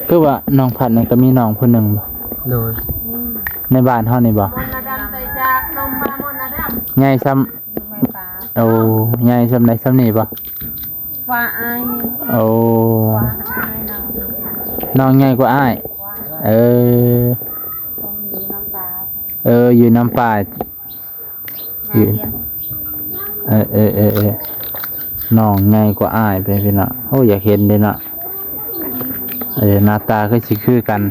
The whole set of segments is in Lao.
ຄືວ່ານ້ອງພັດນີ້ກໍມີນ້ອງຜູ້ໜຶ່ງບໍ່? ໂດຍ ໃນບ້ານເຮົານີ້ບໍ່? ໃຫຍ່ຊ່ຳ ໂອ້ ໃຫຍ່ຊ່ຳໃດ ຊ່ຳນີ້ບໍ່? ກວ່າອ້າຍນີ້ ໂອ້ ກວ່າອ້າຍນ້ອງ ນ້ອງໃຫຍ່ກວ່າອ້າຍ ກວ່າ ເອີ ຢູ່ນຳປ້າ ເອີ ຢູ່ນຳປ້າ ຢູ່ ເອີ ເອີ ເອີ ເອີ ນ້ອງໃຫຍ່ກວ່າອ້າຍໄປພີ່ນ້ອງ ໂອ້ ຢາກເຫັນເດ້ເນາະ ເອີ ໜ້າຕາຄືຊິຄືກັນ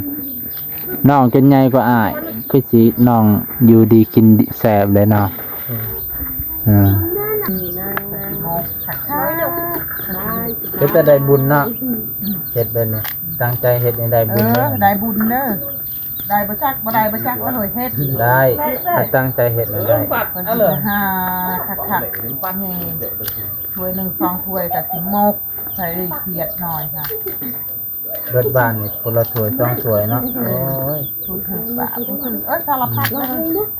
ນ້ອງຈົນໃຫຍ່ກວ່າອ້າຍ ຄືຊິນ້ອງຢູ່ດີກິນດີແຊບເລີຍເນາະ ເອີ ເຮັດແຕ່ໄດ້ບຸນເນາະ ເຮັດແບບນີ້ ຕັ້ງໃຈເຮັດໃຫ້ໄດ້ບຸນເດີ ເອີ ໄດ້ບຸນເດີ ໄດ້ບໍ່ຈັກ ບໍ່ໄດ້ບໍ່ຈັກ ໂອ້ຍ ເຮັດ ໄດ້ ຖ້າຕັ້ງໃຈເຮັດນັ້ນໄດ້ ເພິ່ນຊິຫາຄັກໆ ນີ້ ຖ້ວຍໜຶ່ງສອງຖ້ວຍກໍຊິໝົກ ໃສ່ຂຽດໜ້ອຍ ເບິດບ້ານນີ້ຄົນລະຖ້ວຍສອງຖ້ວຍເນາະ ໂອ້ຍ ຜູ້ຖືກປາກ ຜູ້ຖືກ ເອີ ສາລະພັດເລີຍ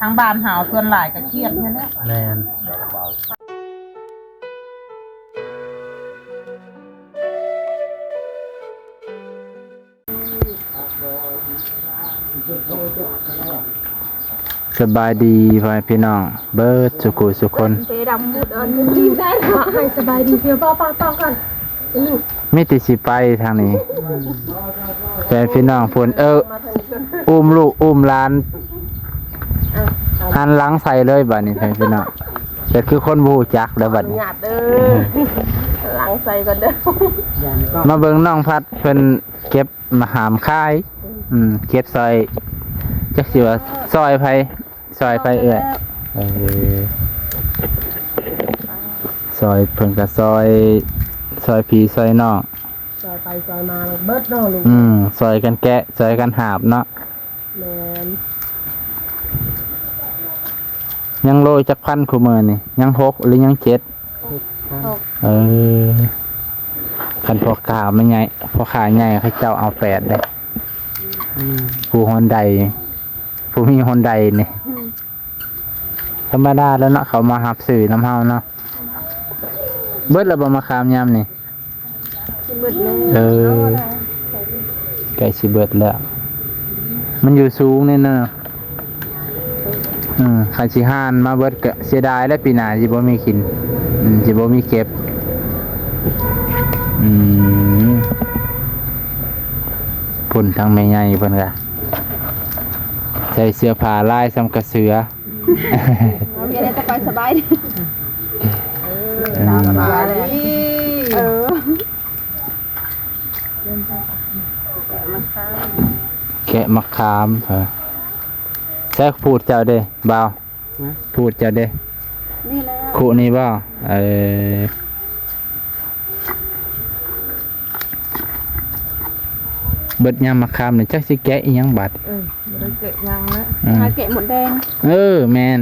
ທາງບ້ານເຮົາສ່ວນຫຼາຍກໍຂຽດນີ້ແຫຼະ ແມ່ນ ສະບາຍດີພໍ່ແມ່ພີ່ນ້ອງເບິດສູ່ຜູ້ສູ່ຄົນ ເປດຳໝົດອັນນີ້ໄດ້ ໃຫ້ສະບາຍດີ ເພຍປ້າໆໆກ່ອນ ມີແຕ່ຊິໄປທາງນີ້ ແຟນພີ່ນ້ອງພຸ້ນ ເອີ ອຸ້ມລູກອຸ້ມຫຼານ ຫັນຫຼັງໃສ່ເລີຍບາດນີ້ ແຟນພີ່ນ້ອງ ແຕ່ຄືຄົນບໍ່ຮູ້ຈັກແລ້ວບາດນີ້ ອະນຸຍາດເດີ ຫຼັງໃສ່ກ່ອນເດີ ມາເບິ່ງນ້ອງພັດເພິ່ນເກັບ ມະຂາມຂາຍ ອືມ ເກັບຊ່ອຍ ຈັກຊິວ່າຊ່ອຍໃຜ ຊ່ອຍໃຜເອື້ອຍ ເອີ ຊ່ອຍເພິ່ນກໍຊ່ອຍ ຊ່ອຍພີ່ຊ່ອຍນ້ອງ ຊ່ອຍໄປຊ່ອຍມາເບິດເນາະ ອືມ ຊ່ອຍກັນແກະ ຊ່ອຍກັນຫາບເນາະ ແມ່ນ ຍັງໂລຈັກພັນຄູ່ມື້ນີ້ ຍັງຫົກ ຫຼື ຍັງເຈັດ? ຫົກພັນ ເອີ ຄັນພໍ່ຄ້າແມ່ນໃຫຍ່ ພໍ່ຄ້າໃຫຍ່ເຂົາເຈົ້າເອົາແປດເດ້ ອືມ ຜູ້ຮອນໃດ ຜູ້ມີຮອນໃດນີ້ ອືມ ທຳມະດາແລ້ວເນາະ ເຂົາມາຮັບຊື້ນຳເຮົາເນາະ ເບິດແລ້ວບໍ່ ມະຂາມຍາມນີ້? ເບິດແລ້ວ ເອີ ໃກ້ຊິເບິດແລ້ວ ມັນຢູ່ສູງນີ້ນະ ເອີ ຄັນຊິຫານມາເບິດກໍເສຍດາຍແຫຼະ ປີໜ້າຊິບໍ່ມີກິນ ອືມ ຊິບໍ່ມີເກັບ ອືມ ພຸ້ນທາງແມ່ໃຫຍ່ເພິ່ນກະໃສ່ເສື້ອຜ້າລາຍສ່ຳກະເສືອ ອືມ ເຮັດໃຫ້ສະບາຍ ສະບາຍດີ ເອີ ສະບາຍດີ ເອີ ແກະມະຂາມ ແກະມະຂາມ ເອີ ໃສ່ພູດເຈົ້າເດ້ບ່າວ ນະ ພູດເຈົ້າເດ້ ນີ້ແຫຼະ ຄຸນີ້ບໍ່? ເອີ ເບິດຍາມມະຂາມນີ້ ຈັກຊິແກະອີ່ຫຍັງບາດ ເອີ ບໍ່ໄດ້ແກະຫຍັງແລ້ວ ອືມ ຫາແກະມົດແດງ ເອີ ແມ່ນ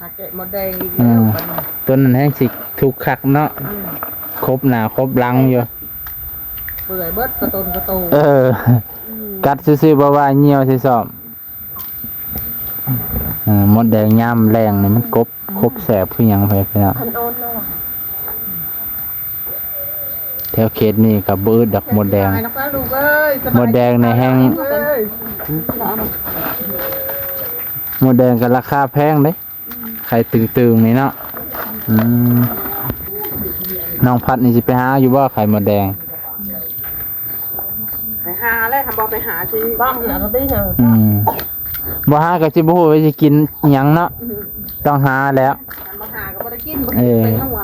ຫາແກະມົດແດງອີກແລ້ວ ອືມ ບັດນີ້ ຕົວນັ້ນແຮ່ງຊິທຸກຄັກເນາະ ອືມ ຄົບໜ້າຄົບຫຼັງຢູ່ ເປື່ອຍເບິດກະຕົນກະໂຕ ເອີ ອືມ ກັດຊື່ໆ ບໍ່ວ່າຍ່ຽວໃສ່ຊ້ອມ ເອີ ມົດແດງຍາມແລງນີ້ມັນກົບ ຄົບແສບຄືຫຍັງ ເພື່ອນພີ່ນ້ອງ ຄັນອ່ອນເນາະ ແຖວເຂດນີ້ກໍບໍ່ອຶດດອກມົດແດງ ຕາຍແລ້ວກໍລູກເອີຍ ມົດແດງໃນແຮ່ງ ສະບາຍດີ ເອີຍ ມົດແດງກໍລາຄາແພງເດ້ ໄຂ່ຕຶງໆນີ້ເນາະ ອືມ ນ້ອງພັດນີ້ຊິໄປຫາຢູ່ບໍ່ ໄຂ່ມົດແດງ? ໄປຫາແຫຼະ ຄັນບໍ່ໄປຫາຊິບັ້ງນະ ອືມ ບໍ່ຫາກໍຊິບໍ່ຮູ້ວ່າຊິກິນຫຍັງເນາະ ອືມ ຕ້ອງຫາແລ້ວ ຄັນບໍ່ຫາກໍບໍ່ໄດ້ກິນ ເອີ ບໍ່ກິນແປ້ງນົວ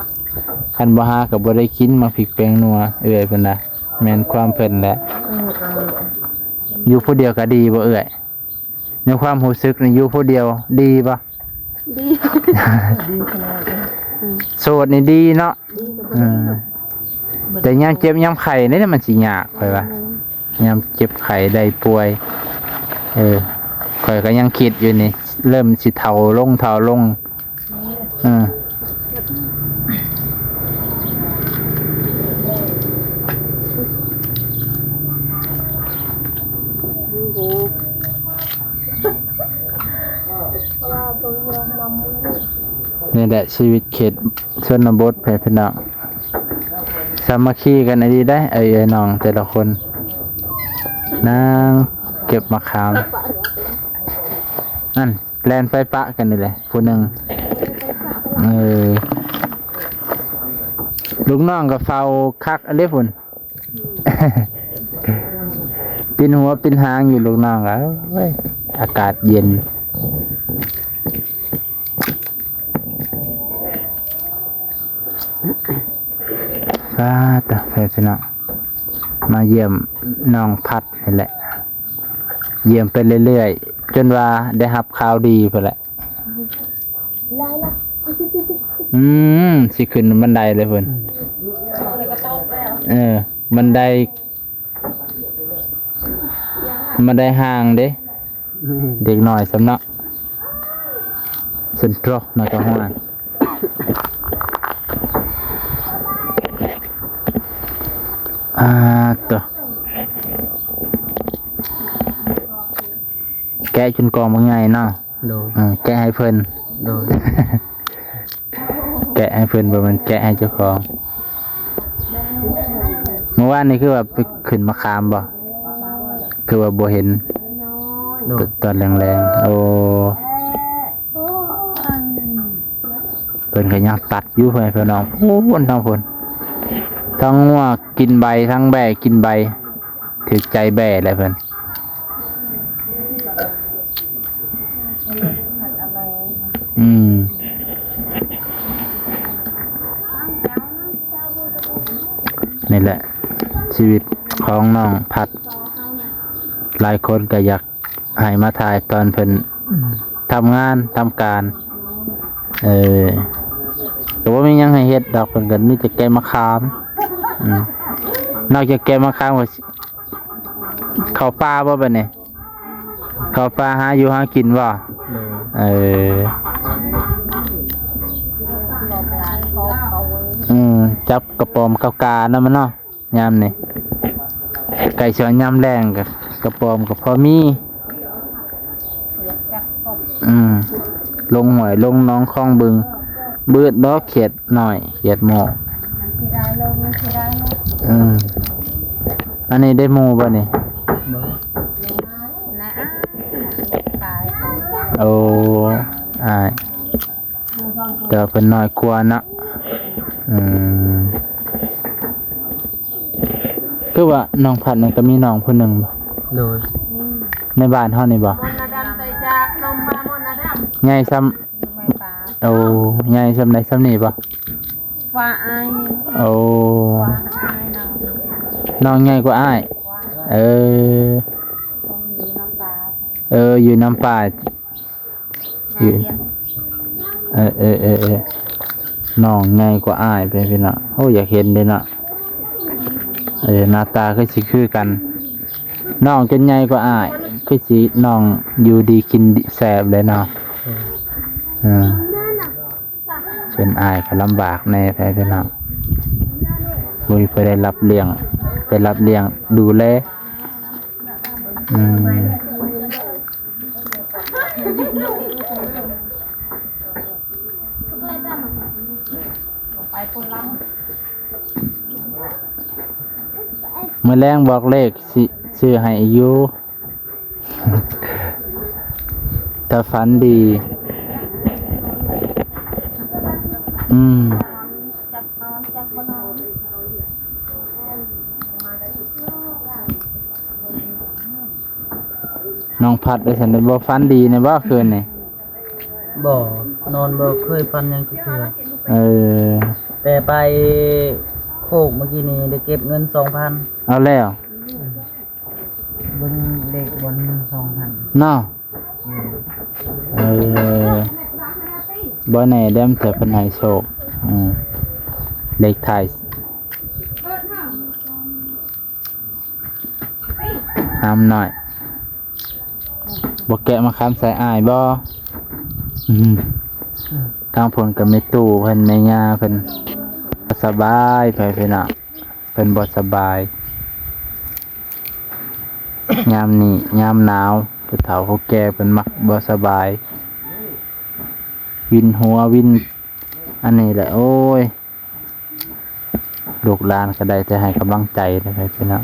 ຄັນບໍ່ຫາກໍບໍ່ໄດ້ກິນໝາກພິກແປ້ງນົວ ເອື້ອຍເພິ່ນນະ ແມ່ນຄວາມເພິ່ນແຫຼະ ເອີ ເອີ ຢູ່ຜູ້ດຽວກໍດີບໍ່ເອື້ອຍ? ໃນຄວາມຮູ້ສຶກນີ້ຢູ່ຜູ້ດຽວດີບໍ່? ດີ ດີຂະໜາດ ອືມ ໂສດນີ້ດີເນາະ ດີ ເອີ ແຕ່ຍາມເຈັບຍາມໄຂ້ນີ້ມັນຊິຍາກ ຂ້ອຍວ່າ ອືມ ຍາມເຈັບໄຂ້ໄດ້ປ່ວຍ ເອີ ຂ້ອຍກໍຍັງຄິດຢູ່ນີ້ ເລີ່ມຊິເຖົ້າລົງ ເຖົ້າລົງ ເອີ ນີ້ແຫຼະຊີວິດເຂດຊົນນະບົດ ເພື່ອນພີ່ນ້ອງ ສາມັກຄີກັນອີ່ຫຼີໄດ໋ ເອື້ອຍນ້ອງແຕ່ລະຄົນ ນາງເກັບໝາກຂາມ ນັ້ນ ແລ່ນໄປປະກັນນີ້ແຫຼະ ຜູ້ໜຶ່ງ ເອີ ລູກນ້ອງກໍເຝົ້າຄັກອັນເດ້ພຸ້ນ ປິ່ນຫົວປິ່ນຫາງຢູ່ ລູກນ້ອງກໍ ໂອ້ຍ ອາກາດເຢັນ. ປາດໂທ້ ພີ່ນ້ອງ ມາຢ້ຽມນ້ອງພັດນີ້ແຫຼະ ຢ້ຽມໄປເລື້ອຍໆ ຈົນວ່າໄດ້ຮັບຂ່າວດີພຸ້ນແຫຼະ. ອືມ ຊິຂຶ້ນບັນໄດເລີຍພຸ້ນ ເອີ ບັນໄດ ມັນໄດ້ຫ່າງເດ້ ເດັກນ້ອຍຊ້ຳເນາະ ເຊັນໂຕຣ ນະກະຮວນ ອາ ໂຕ ແກະຈົນກອງບັກໃຫຍ່ເນາະ. ໂດຍ ເອີ ແກະໃຫ້ເພິ່ນ ໂດຍ ແກະໃຫ້ເພິ່ນ ບໍ່ແມ່ນແກະໃຫ້ເຈົ້າຂອງ. ມື້ວານນີ້ຄືວ່າໄປຂຶ້ນມະຂາມບໍ່? ຄືວ່າບໍ່ເຫັນ ໂດຍ ຕອນແລງໆ ໂອ້ ເພິ່ນກໍຍັງຕັດຢູ່ ພໍ່ແມ່ພີ່ນ້ອງ ພຸ້ນ ທາງພຸ້ນ ທັງງົວກິນໃບ ທັງແບ້ກິນໃບ ຖືກໃຈແບ້ແຫຼະເພິ່ນ. ອືມ ນີ້ແຫຼະຊີວິດຂອງນ້ອງພັດ ຫຼາຍຄົນກໍຢາກໃຫ້ມາຖ່າຍຕອນເພິ່ນ ອືມ ທຳງານທຳການ ເອີ ກໍບໍ່ມີຫຍັງໃຫ້ເຮັດດອກ ເພິ່ນກໍມີແຕ່ແກະມະຂາມ ອືມ ນອກຈາກແກະມະຂາມກໍ ເຂົ້າປ່າບໍ່ບັດນີ້? ເຂົ້າປ່າຫາຢູ່ຫາກິນບໍ່? ໂດຍ ເອີ ອືມ ຈັບກະປອມເຂົ້າການຳມັນເນາະ ຍາມນີ້ ໃກ້ຊິຮອດຍາມແລ້ງ ກະ ກະປອມກໍພໍມີ. ອືມ ລົງຫ້ວຍລົງໜອງຄອງບຶງ ບືດດອກຂຽດນ້ອຍຂຽດໂມກ. ອືມ ອັນນີ້ໄດ້ໝູ່ບໍ່ນີ້? ບໍ່ ໂອ້ ອ້າຍ ແຕ່ວ່າເພິ່ນນ້ອຍກວ່າເນາະ. ອືມ ຄືວ່ານ້ອງພັດນີ້ກໍມີນ້ອງຜູ້ໜຶ່ງບໍ່? ໂດຍ ໃນບ້ານເຮົານີ້ບໍ່? ໃຫຍ່ຊ່ຳ ໂອ້ ໃຫຍ່ຊ່ຳໃດ ຊ່ຳນີ້ບໍ່? ກວ່າອ້າຍ ໂອ້ ກວ່າອ້າຍນ້ອງ ນ້ອງໃຫຍ່ກວ່າອ້າຍ ເອີ ເອີ ຢູ່ນຳປ້າ ຢູ່ ເອີ ເອີ ເອີ ເອີ ນ້ອງໃຫຍ່ກວ່າອ້າຍໄປພີ່ນ້ອງ. ໂອ້ ຢາກເຫັນເດ້ເນາະ. ເອີ ໜ້າຕາຄືຊິຄືກັນ ນ້ອງຈົນໃຫຍ່ກວ່າອ້າຍ ຄືຊິນ້ອງຢູ່ດີກິນດີແຊບເລີຍເນາະ. ເອີ ເອີ ສ່ວນອ້າຍກໍລຳບາກແດ່ໄປພີ່ນ້ອງ ບໍ່ມີຜູ້ໃດຮັບລ້ຽງ ໄປຮັບລ້ຽງດູແລ. ອືມ ມື້ແລງບອກເລກຊິຊື້ໃຫ້ຢູ່ ຖ້າຝັນດີ ອືມ ນ້ອງພັດໄດ້ຊັ້ນ ບໍ່ຝັນດີແດ່ບໍ່ຄືນນີ້? ບໍ່ ນອນບໍ່ເຄີຍຝັນຫຍັງຈັກເທື່ອ. ເອີ ແຕ່ໄປໂຄກມື້ກີ້ນີ້ໄດ້ເກັບເງິນສອງພັນ. ເອົາແລ້ວ ເບິ່ງເລກບ່ອນສອງພັນເນາະ. ອືມ ເອີ ບໍ່ແນ່ເດ້ ແຕ່ເພິ່ນໃຫ້ໂຊກ. ອືມ ເລກທ້າຍ ຫາມໜ້ອຍ ບໍ່ແກະມາຄຳໃສ່ອ້າຍບໍ່? ອືມ ທາງພຸ້ນກໍແມ່ຕູ້ເພິ່ນ ແມ່ຍ່າເພິ່ນ ບໍ່ສະບາຍ ໄປພີ່ນ້ອງ. ເພິ່ນບໍ່ສະບາຍ ຍາມນີ້ຍາມໜາວ ຜູ້ເຖົ້າຜູ້ແກ່ເພິ່ນມັກບໍ່ສະບາຍ ວິນຫົວວິນອັນນີ້ແຫຼະ. ໂອ້ຍ ລູກຫຼານກໍໄດ້ແຕ່ໃຫ້ກຳລັງໃຈເດ້ພີ່ນ້ອງ.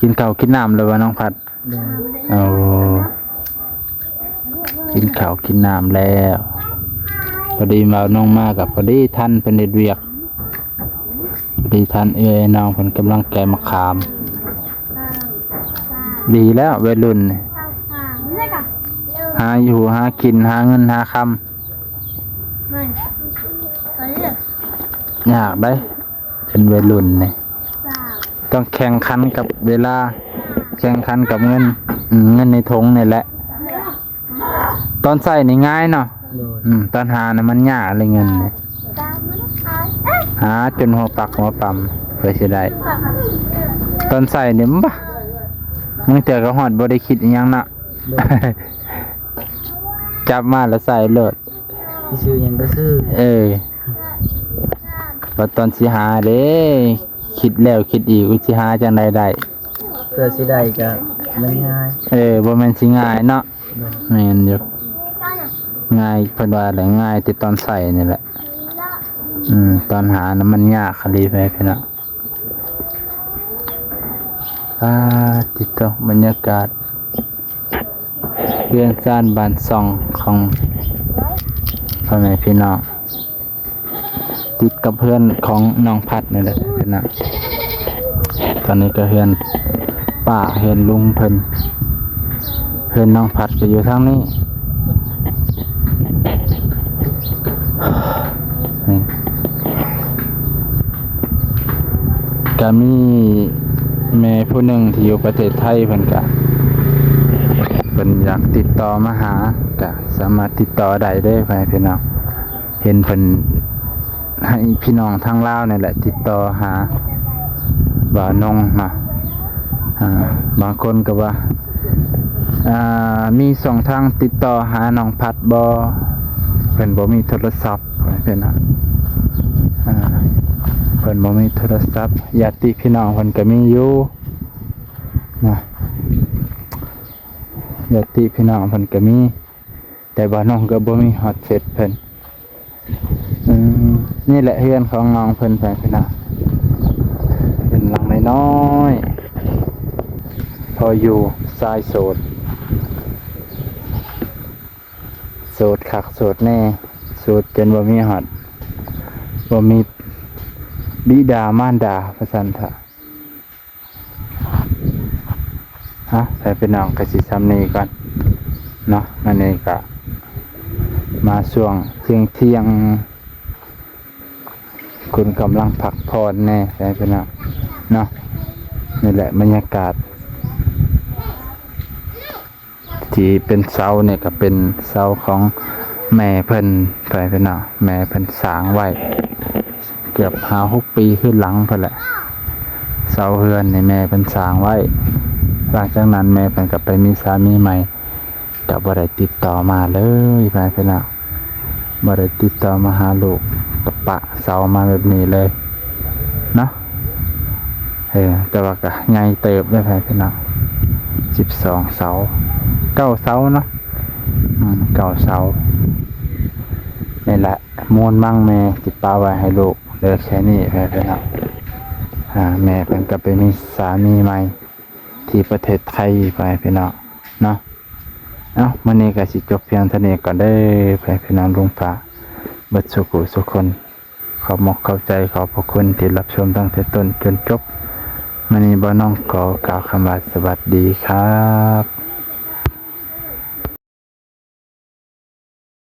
ກິນເຂົ້າກິນນ້ຳແລ້ວບໍ່ ນ້ອງພັດ? ໂດຍ ໂອ້ ກິນເຂົ້າກິນນ້ຳແລ້ວ ພໍດີບ່າວນົງມາກໍພໍດີທັນເພິ່ນເຮັດວຽກ ພໍດີທັນເອື້ອຍນ້ອງເພິ່ນກຳລັງແກະໝາກຂາມ. ດີແລ້ວໄວລຸ້ນນີ້ ຫາຢູ່ຫາກິນ ຫາເງິນຫາຄຳ ຍາກເດ້ ເປັນໄວລຸ້ນນີ້ ຕ້ອງແຂ່ງຂັນກັບເວລາ ແຂ່ງຂັນກັບເງິນ ອືມ ເງິນໃນຖົງນີ້ແຫຼະ. ຕອນໃຊ້ນີ້ງ່າຍເນາະ ໂດຍ ອືມ ຕອນຫານະມັນຍາກເລີຍເງິນນີ້ ຫາຈົນຫົວປັກຫົວປຳ ເພື່ອຊິໄດ້ ຕອນໃຊ້ນີ້ ບາ ບາງເທື່ອກໍຮອດບໍ່ໄດ້ຄິດອີ່ຫຍັງເນາະ ໂດຍ ຈັບມາແລ້ວໃຊ້ໂລດ ຊິຊື້ຫຍັງກໍຊື້ ເອີ ບັດຕອນຊິຫາເດ້ ຄິດແລ້ວຄິດອີກ ອຸຍ ຊິຫາຈັ່ງໃດໄດ້ ເພື່ອຊິໄດ້ກໍມັນງ່າຍ ເອີ ບໍ່ແມ່ນຊິງ່າຍເນາະ ໂດຍ ແມ່ນຢູ່ ງ່າຍ ເພິ່ນວ່າແຫຼະ ງ່າຍແຕ່ຕອນໃຊ້ນີ້ແຫຼະ ອືມ ຕອນຫານະມັນຍາກອີ່ຫຼີ ພີ່ນ້ອງ. ອາ ຕິດໂຕ ບັນຍາກາດເຮືອນຊານບ້ານຊ່ອງຂອງພໍ່ແມ່ພີ່ນ້ອງ ຕິດກັບເຮືອນຂອງນ້ອງພັດນີ້ແຫຼະພີ່ນ້ອງ. ຕອນນີ້ກໍເຮືອນປ້າເຮືອນລຸງເພິ່ນ ເຮືອນນ້ອງພັດກໍຢູ່ທາງນີ້ ນີ້ ກະມີແມ່ຜູ້ໜຶ່ງທີ່ຢູ່ປະເທດໄທ ເພິ່ນກະ ເພິ່ນຢາກຕິດຕໍ່ມາຫາ ກະສາມາດຕິດຕໍ່ໄດ້ເດີ ພໍ່ແມ່ພີ່ນ້ອງ. ເຫັນເພິ່ນໃຫ້ພີ່ນ້ອງທາງລາວນີ້ແຫຼະ ຕິດຕໍ່ຫາບ່າວນົງເນາະ. ອາ ບາງຄົນກໍວ່າ ອາ ມີຊ່ອງທາງຕິດຕໍ່ຫານ້ອງພັດບໍ່? ເພິ່ນບໍ່ມີໂທລະສັບ ເພິ່ນນະ ອາ ເພິ່ນບໍ່ມີໂທລະສັບ. ຍາດຕິພີ່ນ້ອງເພິ່ນກໍມີຢູ່ນະ ຍາດຕິພີ່ນ້ອງເພິ່ນກໍມີ ແຕ່ວ່ານ້ອງກໍບໍ່ມີຮອດເຟສເພິ່ນ. ອືມ ນີ້ແຫຼະເຮືອນຂອງນ້ອງເພິ່ນ ໄປພີ່ນ້ອງ ເປັນຫຼັງນ້ອຍໆ ພໍຢູ່ ຊາຍໂສດ ໂສດຄັກໂສດແນ່ ໂສດຈົນບໍ່ມີຮອດ ບໍ່ມີບິດາມານດາ ວ່າຊັ້ນເຖາະ. ເອົາ ໄປພີ່ນ້ອງ ກໍຊິສ່ຳນີ້ກ່ອນເນາະ. ອັນນີ້ກໍມາຊ່ວງທ່ຽງໆ ຄົນກຳລັງພັກຜ່ອນແດ່ ໄປພີ່ນ້ອງເນາະ. ນີ້ແຫຼະບັນຍາກາດ ທີ່ເປັນເສົານີ້ກໍເປັນເສົາຂອງແມ່ເພິ່ນ ໄປພີ່ນ້ອງ ແມ່ເພິ່ນສ້າງໄວ້ ເກືອບຫ້າຫົກປີຄືນຫຼັງພຸ້ນແຫຼະ. ເສົາເຮືອນນີ້ແມ່ເພິ່ນສ້າງໄວ້ ຫຼັງຈາກນັ້ນແມ່ເພິ່ນກໍໄປມີສາມີໃໝ່ ກໍບໍ່ໄດ້ຕິດຕໍ່ມາເລີຍ ໄປພີ່ນ້ອງ ບໍ່ໄດ້ຕິດຕໍ່ມາຫາລູກ ກໍປະເສົາມາແບບນີ້ເລີຍເນາະ. ເອີ ແຕ່ວ່າກໍໃຫຍ່ເຕີບເດ້ ໄປພີ່ນ້ອງ ສິບສອງເສົາ ເກົ້າເສົາເນາະ ອືມ ເກົ້າເສົາ. ນີ້ແຫຼະ ມູນມັງແມ່ທີ່ປະໄວ້ໃຫ້ລູກ ເຫຼືອແຄ່ນີ້ ໄປພີ່ນ້ອງ. ອາ ແມ່ເພິ່ນກໍໄປມີສາມີໃໝ່ທີ່ປະເທດໄທ ໄປພີ່ນ້ອງເນາະ. ເອົ້າ ມື້ນີ້ກໍຊິຈົບພຽງເທົ່ານີ້ກ່ອນເດີ ໄປພີ່ນ້ອງ ລຸງປ້າເບິດສູ່ຜູ້ສູ່ຄົນ. ຂອບມົກຂອບໃຈ ຂອບພະຄຸນທີ່ຮັບຊົມຕັ້ງແຕ່ຕົ້ນຈົນຈົບ. ມື້ນີ້ບ່າວນ້ອງຂໍກ່າວຄຳວ່າ ສະຫວັດດີຄັບ.